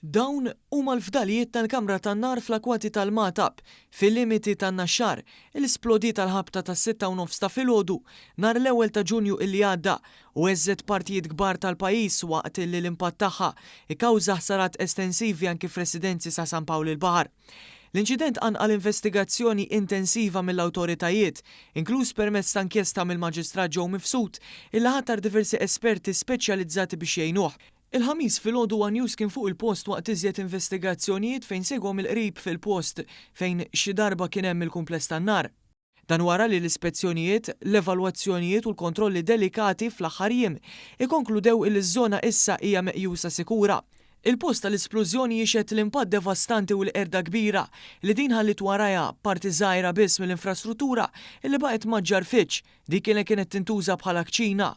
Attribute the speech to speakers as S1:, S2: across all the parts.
S1: Dawn huma l-fdalijiet tal-kamra tan-nar fl-akwati tal-Magħtab, fil-limiti tan-Naxxar, li splodiet għall-ħabta tas-sitta u nofs ta' filgħodu nhar l-ewwel ta' Ġunju illi għadda u heżżet partijiet kbar tal-pajjiż waqt illi l-impatt tagħha kkawża ħsarat estensivi anki f'residenzi sa San Pawl il-Baħar. L-inċident qanqal investigazzjoni intensiva mill-awtoritajiet, inkluż permezz ta' inkjesta mill-Maġistrat Joe Mifsud illi ħatar diversi esperti speċjalizzati biex jgħinuh. Il-Ħamis filgħodu one News kien fuq il-post waqt iżjed investigazzjonijiet fejn segwa mill-qrib fil-post fejn xi darba kien hemm il-kumpless tan-nar. Dan wara li l-ispezzjonijiet, l-evalwazzjonijiet u l-kontrolli delikati fl-aħħar jiem ikkonkludew illi ż-żona issa hija meqjusa sikura. Il-post tal-isplużjoni jixhed l-impatt devastanti u l-qerda kbira li din ħalliet warajha, parti żgħira biss mill-infrastruttura illi baqgħet ma ġġarfitx, dik li kienet tintuża bħala kċina.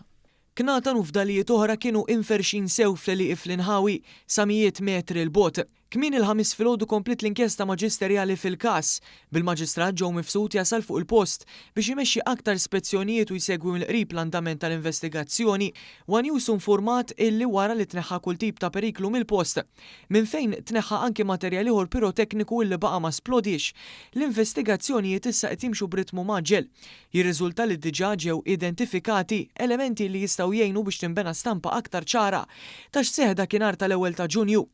S1: Knatan u fdalijiet oħra kienu imferrxin sew fl-għelieqi fl-inħawi, sa mijiet metri 'l bogħod. Kmieni l-Ħamis filgħodu kompliet l-inkjesta maġisterjali fil-każ, bil-Maġistrat Joe Mifsud jasal fuq il-post biex imexxi aktar spezzjonijiet u jsegwi mill-qrib l-andament tal-investigazzjoni. One News hu nfurmat illi wara li tneħħa kull tip ta' periklu mill-post, minn fejn tneħħa anki materjal ieħor pirotekniku illi baqa' ma splodiex, l-investigazzjonijiet issa qed jimxu b'ritmu mgħaġġel. Jirriżulta li diġà ġew identifikati elementi li jistgħu jgħinu biex tinbena stampa aktar ċara ta' x'seħħ dakinhar tal-ewwel ta' Ġunju.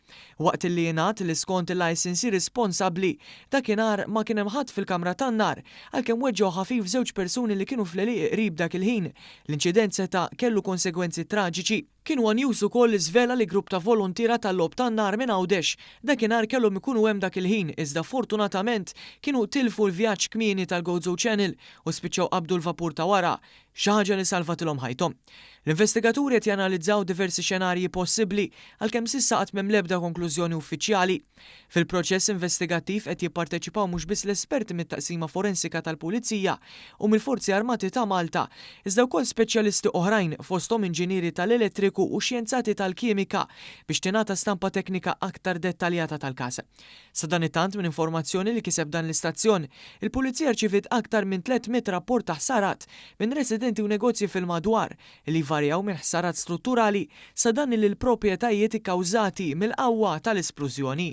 S1: Waqt li jingħad li skont il-licensee responsabbli, dakinhar ma kien hemm ħadd fil-kamra tan-nar, għalkemm weġġgħu ħafif żewġ persuni li kienu fl-għelieqi qrib dak il-ħin, l-inċident seta' kellu konsegwenzi traġiċi. Kien One News ukoll li żvela li grupp ta' voluntiera tal-logħob tan-nar minn Għawdex dakinhar kellhom ikunu hemm dak il-ħin iżda fortunatament kienu tilfu l-vjaġġ kmieni tal-Gozo Channel u spiċċaw qabdu l-vapur ta' wara, xi ħaġa li salvatilhom ħajthom. L-investigaturi qed janalizzaw diversi xenarji possibbli għalkemm s'issa għad m'hemm l-ebda konklużjoni uffiċjali. Fil-proċess investigattiv qed jipparteċipaw mhux biss l-esperti mit-Taqsima Forensika tal-Pulizija u mill-Forzi Armati ta' Malta, iżda wkoll speċjalisti oħrajn fosthom inġinieri tal-elettriku u xjenzati tal-kimika biex tingħata stampa teknika aktar dettaljata tal-każ. Sadanittant minn informazzjoni li kiseb dan l-istazzjon, il-Pulizija rċiviet aktar minn 300 rapport ta' ħsarat minn residenti u negozji fil-madwar li jvarjaw minn ħsarat strutturali sa danni lil proprjetajiet ikkawżati mill-qawwa tal-isplużjoni.